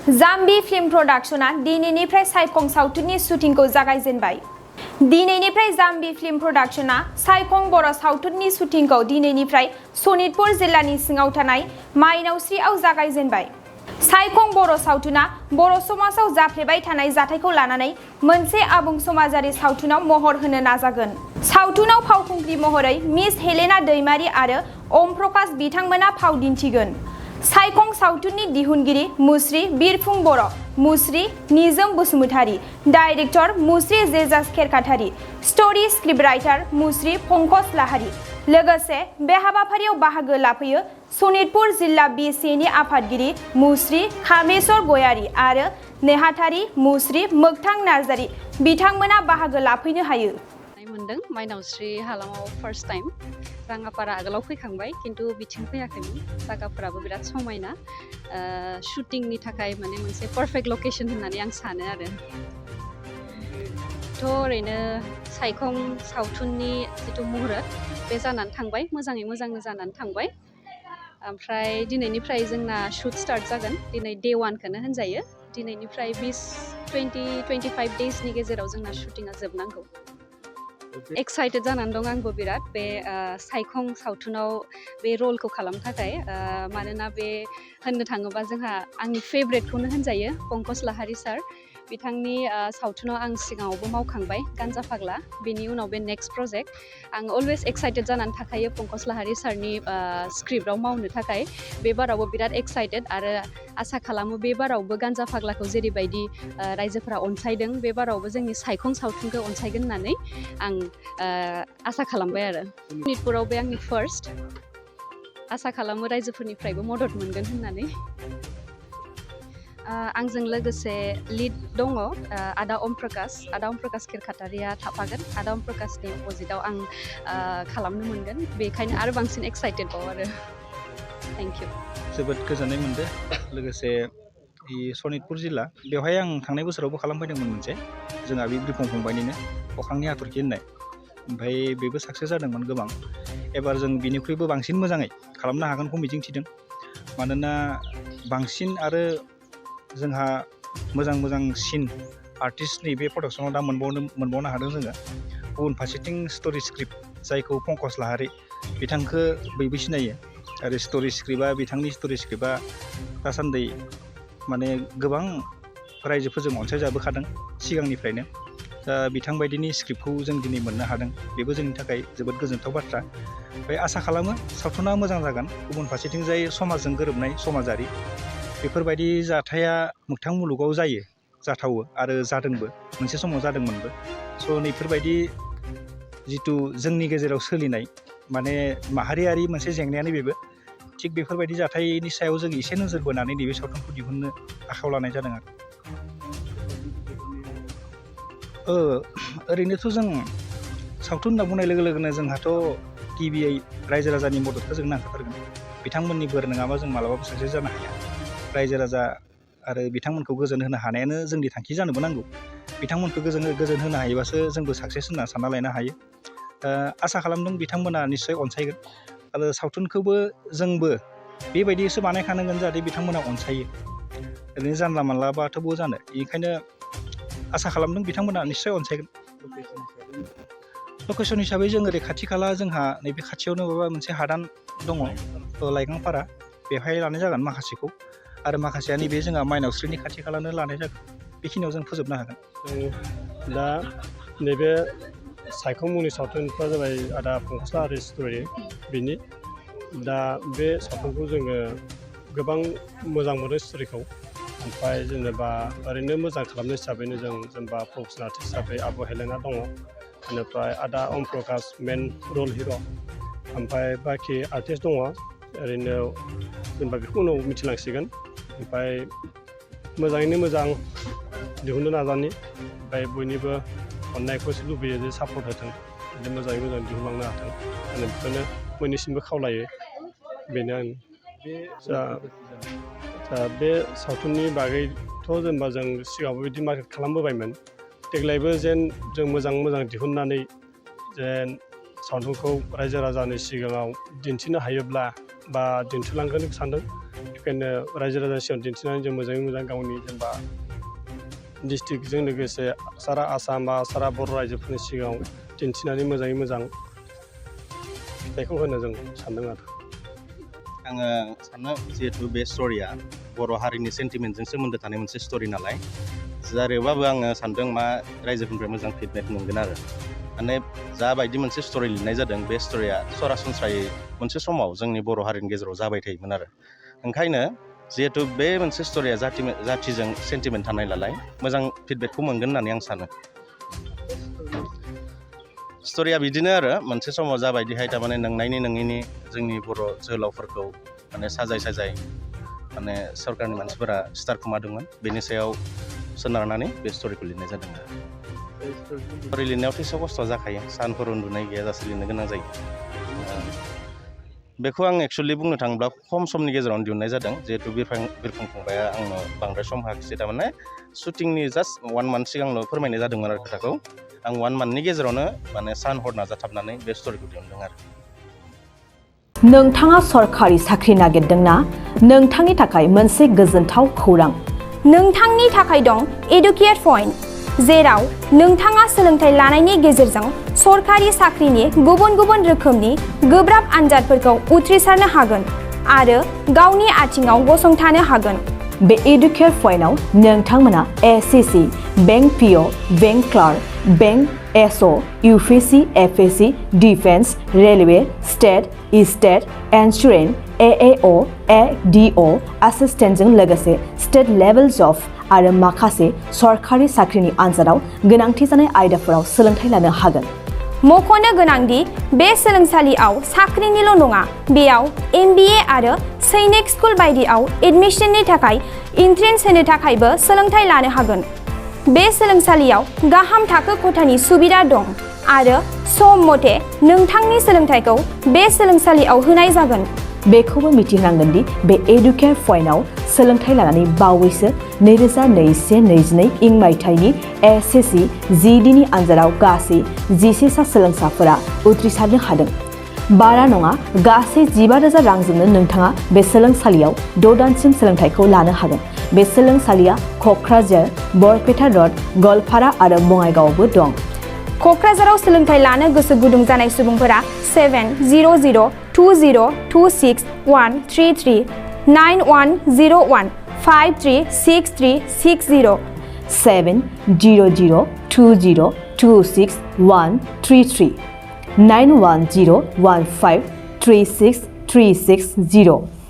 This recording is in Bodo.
जाम्बी फिल्म प्रडाक्शना दिनैनिफ्राय साइखं सावथुननि शुटिंखौ जागायजेनबाय। दिनैनिफ्राय जाम्बी फिल्म प्रडाक्शना साइखं बर' सावथुननि शुटिंखौ दिनैनिफ्राय सनितपुर जिल्लानि सिङाव थानाय माइनावस्रिआव जागायजेनबाय। साइखं बर' सावथुना बर' समाजाव जाफ्लेबाय थानाय जाथायखौ लानानै मोनसे आबुं समाजारि सावथुनाव महर होनो नाजागोन। सावथुनाव फावखुंग्रि महरै मिस हेलेना दैमारी आरो ओम प्रकाश बिथांमोना फाव दिन्थिगोन। साइखं सावथुननि दिहुनगिरि मुस्रि बिरफुं बर', मुस्रि निजोम बसुमतारी, डाइरेक्टर मुस्रि जेजास खेरखातारि, स्ट'री स्क्रिप्ट राइटार मुस्रि पंकज लाहारी। लोगोसे बे हाबाफारियाव बाहागो लाफैयो सनितपुर जिल्ला BCAनि आफादगिरि मुस्रि खामेश्वर गयारी आरो नेहाथारि मुस्रि मोगथां नार्जारी बिथांमोना बाहागो लाफैनो हायो। मोनदों माइनावस्रि हालामाव फार्स्ट टाइम। राङापारा आगोलाव फैखांबाय खिन्थु बिथिं फैयाखैमोन। जायगाफोराबो बिराद समायना। शुटिंनि थाखाय माने मोनसे पारफेक्ट लकेशन होननानै आं सानो आरो। थ' ओरैनो साइखं सावथुननि जिथु मुहुरत बे जानानै थांबाय, मोजाङै मोजांनो जानानै थांबाय। ओमफ्राय दिनैनिफ्राय जोंना शुट स्टार्ट जागोन। दिनै डे 1खौनो होनजायो। दिनैनिफ्राय 20-25 डेजनि गेजेराव जोंना शुटिंआ जोबनांगौ। एक्साइटेड जानानै दं आंबो बिराद बे साइखं सावथुनाव बे रलखौ खालामनो थाखाय। मानोना बे होननो थाङोबा जोंहा आंनि फेभरेटखौनो होनजायो पंकज लाहारी सार। बिथांनि सावथुनाव आं सिगाङावबो मावखांबाय गान्जा फाग्ला। बेनि उनाव बे नेक्स्ट प्रजेक्ट। आं अलवेज एक्साइटेड जानानै थाखायो पंकज लाहारी सारनि स्क्रिप्टआव मावनो थाखाय। बे बारावबो बिराद एक्साइटेड आरो आसा खालामो बे बारावबो गान्जा फाग्लाखौ जेरैबायदि रायजोफोरा अनसायदों बे बारावबो जोंनि साइखं सावथुनखौ अनसायगोन होननानै आं आसा खालामबाय आरो। सनितपुराव बे आंनि फार्स्ट। आसा खालामो रायजोफोरनिफ्रायबो मदद मोनगोन होननानै। आंजों लोगोसे लिड दङ आदा ओम प्रकाश खेरखातारिया थाफागोन। आदा ओम प्रकाशनि अपोजिटआव आं खालामनो मोनगोन। बेखायनो आरो बांसिन एक्साइटेड बाव आरो। Thank you. जोबोद गोजोननाय मोनदों। लोगोसे सनितपुर जिल्ला बेवहाय आं थांनाय बोसोरावबो खालामफैदोंमोन मोनसे। जोंहा बे बिरफुं फंबायनिनो अख्रांनि हाथरखि होननाय। ओमफ्राय बेबो साक्सेस जादोंमोन गोबां। एबार जों बिनिख्रुइबो बांसिन मोजाङै खालामनो हागोनखौ मिजिंथिदों। मानोना बांसिन आरो जोंहा मोजां सिन आर्टिस्टनि बे प्रडाक्शनाव दा मोनबावनो हादों जोङो। गुबुन फारसेथिं स्ट'री स्क्रिप्ट जायखौ पंकज लाहारी बिथांखौ बयबो सिनायो। आरो स्ट'री स्क्रिप्टआ बिथांनि स्ट'री स्क्रिप्टआ दासान्दि माने गोबां रायजोफोरजों अनसायजाबोखादों सिगांनिफ्रायनो। दा बिथांबायदिनि स्क्रिप्टखौ जों दिनै मोननो हादों। बेबो जोंनि थाखाय जोबोद गोजोनथाव बाथ्रा। ओमफ्राय आसा खालामो सावथुना मोजां जागोन। गुबुन फारसेथिंजाय समाजजों गोरोबनाय समाजारि बेफोरबायदि जाथाया मोगथां मुलुगाव जाथावो आरो जादोंबो मोनसे समाव जादोंमोनबो। स' नैफोरबायदि जिथु जोंनि गेजेराव सोलिनाय माने माहारियारि मोनसे जेंनायानो बेबो। थिग बेफोरबायदि जाथायनि सायाव जों एसे नोजोर बोनानै नैबे सावथुनखौ दिहुननो आखायाव लानाय जादों आरो। ओरैनोथ' जों सावथुन होनना बुंनाय लोगो लोगोनो जोंहाथ' गिबियै रायजो राजानि मददखौ जों नांखाथारगोन। बिथांमोननि बोर नङाबा जों मालाबाबो साक्सेस जानो हाया। रायजो राजा आरो बिथांमोनखौ गोजोन होनो हानायानो जोंनि थांखि जानोबो नांगौ। बिथांमोनखौ गोजोन होनो हायोबासो जोंबो साक्सेस होनना सानना लानो हायो। आसा खालामदों बिथांमोना निस्सय अनसायगोन। आरो सावथुनखौबो जोंबो बेबायदिसो बानायखानांगोन जाहाथे बिथांमोना अनसायो। ओरैनो जानला मानलाबाथ' बहा जानो। बेनिखायनो आसा खालामदों बिथांमोना निस्सय अनसायगोन। लकेसन हिसाबै जों ओरै खाथि खाला जोंहा नैबे खाथियावनो माबा मोनसे हादान दङ लाइगांपारा। बेवहाय लानाय जागोन माखासेखौ। आरो माखासेया नैबे जोंहा माइनावस्रिनि खाथि खालानो लानाय जागोन। बेखिनियाव जों फोजोबनो हागोन। दा नैबे साइखं मुंनि सावथुनफ्रा जाबाय आदा पंकज लाहारी स्ट'री बिनि। दा बे सावथुनखौ जोङो गोबां मोजां मोनो स्ट'रीखौ। ओमफ्राय जेनेबा ओरैनो मोजां खालामनाय हिसाबैनो जों जेनेबा प्रफेसनेल आर्टिस्ट हिसाबै आब' हेलेना दङ। बेनिफ्राय आदा ओम प्रकाश मेन रल हिर'। ओमफ्राय बाखि आर्टिस्ट दङ। ओरैनो जेनेबा बेखौ उनाव मिथिलांसिगोन। ओमफ्राय मोजाङैनो मोजां दिहुननो नाजानि। ओमफ्राय बयनिबो अननायखौसो लुबैयो जे सापर्ट होथों। बिदि मोजाङै मोजां दिहुनलांनो हाथों। आरो बेखौनो बयनिसिमबो खावलायो। बेनो बे सावथुननि बागैथ' जेनेबा जों सिगाङावबो बिदि मार्केट खालामबोबायमोन। देग्लायबो जेन जों मोजां दिहुननानै जेन सावथुनखौ रायजो राजानि सिगाङाव दिन्थिनो हायोब्ला बा दिन्थिलांगोन सानदों। बेखायनो रायजो राजा सिगाङाव दिन्थिनानै जों मोजाङै मोजां गावनि जेनेबा डिस्ट्रिक्टजों लोगोसे सारा आसाम बा सारा बर' रायजोफोरनि सिगाङाव दिन्थिनानै मोजाङै मोजां फिथाइखौ होनो जों सानदों आरो आङो सानो जिहेतु बे स्ट'रिया बर' हारिनि सेन्टिमेन्टजों सोमोन्दो थानाय मोनसे स्ट'रि नालाय जेरैबाबो आङो सानदों मा रायजोफोरनिफ्राय मोजां फिडबेक मोनगोन आरो माने जाबायदि मोनसे स्ट'रि लिरनाय जादों बे स्ट'रिया सरासनस्रायै मोनसे समाव जोंनि बर' हारिनि गेजेराव जाबाय थायोमोन आरो ओंखायनो जिहेतु बे मोनसे स्ट'रिया जाथिजों सेन्टिमेन्ट थानाय नालाय मोजां फिडबेकखौ मोनगोन होननानै आं सानो स्ट'रिया बिदिनो आरो मोनसे समाव जाबायदिहाय थारमाने नंनायनि नङैनि जोंनि बर' जोहोलावफोरखौ माने साजाय माने सरकारनि मानसिफोरा सिथारखुमादोंमोन बेनि सायाव सोनारनानै बे स्ट'रिखौ लिरनाय जादों स्ट'रि लिरनायावथ' एसे खस्थ' जाखायो सानफोर उन्दुनाय गैयाजासे लिरनो गोनां जायो बेखौ आं एक्सुवेलि बुंनो थाङोब्ला खम समनि गेजेरावनो दिहुननाय जादों जिहेतु बिरफुं फंबाया आंनो बांद्राय सम होआखिसै थारमाने शुटिंनि जास्ट 1 मान्थ सिगांल' फोरमायनाय जादोंमोन आरो खोथाखौ आं 1 मान्थनि गेजेरावनो माने सान हर नाजाथाबनानै बे स्ट'रिखौ दिहुनदों आरो नोंथाङा सरखारि साख्रि नागिरदोंना नोंथांनि थाखाय मोनसे गोजोनथाव खौरां नोंथांनि थाखाय दं एडुकेट पइन्ट जेराव नोंथाङा सोलोंथाइ लानायनि गेजेरजों सरखारि साख्रिनि गुबुन गुबुन रोखोमनि गोब्राब आनजादफोरखौ उथ्रिसारनो हागोन आरो गावनि आथिङाव गसंथानो हागोन बे एडुकेट पइन्टआव नोंथांमोना SSC bank PO bank clerk bank SO UPSC FSC defence railway state insurance AAO ADO एसिस्टेन्टजों लोगोसे स्टेट लेभेल जब आरो माखासे सरखारि साख्रिनि आनजादाव गोनांथि जानाय आयदाफोराव सोलोंथाइ लानो हागोन मख'नो गोनांदि बे सोलोंसालियाव साख्रिनिल' नङा बेयाव MBA आरो सैनिक स्कुल बायदियाव एडमिशननि थाखाय एन्ट्रेन्स होनो थाखायबो सोलोंथाइ लानो हागोन बे सोलोंसालियाव गाहाम थाखो खथानि सुबिदा दं आरो सम मथे नोंथांनि सोलोंथाइखौ बे सोलोंसालियाव होनाय जागोन बेखौबो मिथिनांगोन दि बे एडुकेट पइन्टआव सोलोंथाइ लानानै बावैसो 2021-22 इं मायथाइनि एसएससि जिडिनि आनजादाव गासै 11 सा सोलोंसाफोरा उथ्रिसारनो हादों बारा नङा गासै 15,000 रांजोंनो नोंथाङा बे सोलोंसालियाव 6 दानसिम सोलोंथाइखौ लानो हागोन बे सोलोंसालिया क'क्राझार बरपेटा रड गवालपारा आरो बङाइगावआवबो दं क'क्राझाराव सोलोंथाइ लानो गोसो गुदुं जानाय सुबुंफोरा 70020261133 9101 536360 70020261133 9101536360